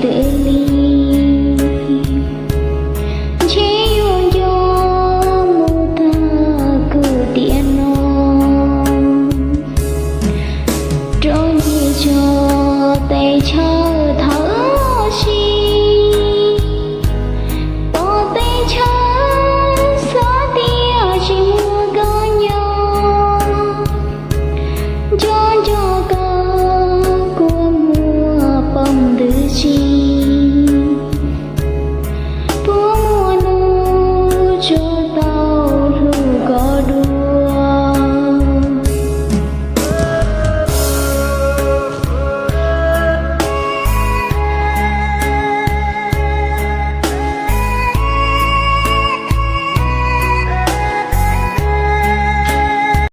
Twb li ntshe yuav nco mus tag kuv tiam no, rau ncig zog teb chaws thawj si, pom teb chaws xav tias tsis muaj koj nyob, nco nco koj kua muag poob ntws tsis puas muaj nub tso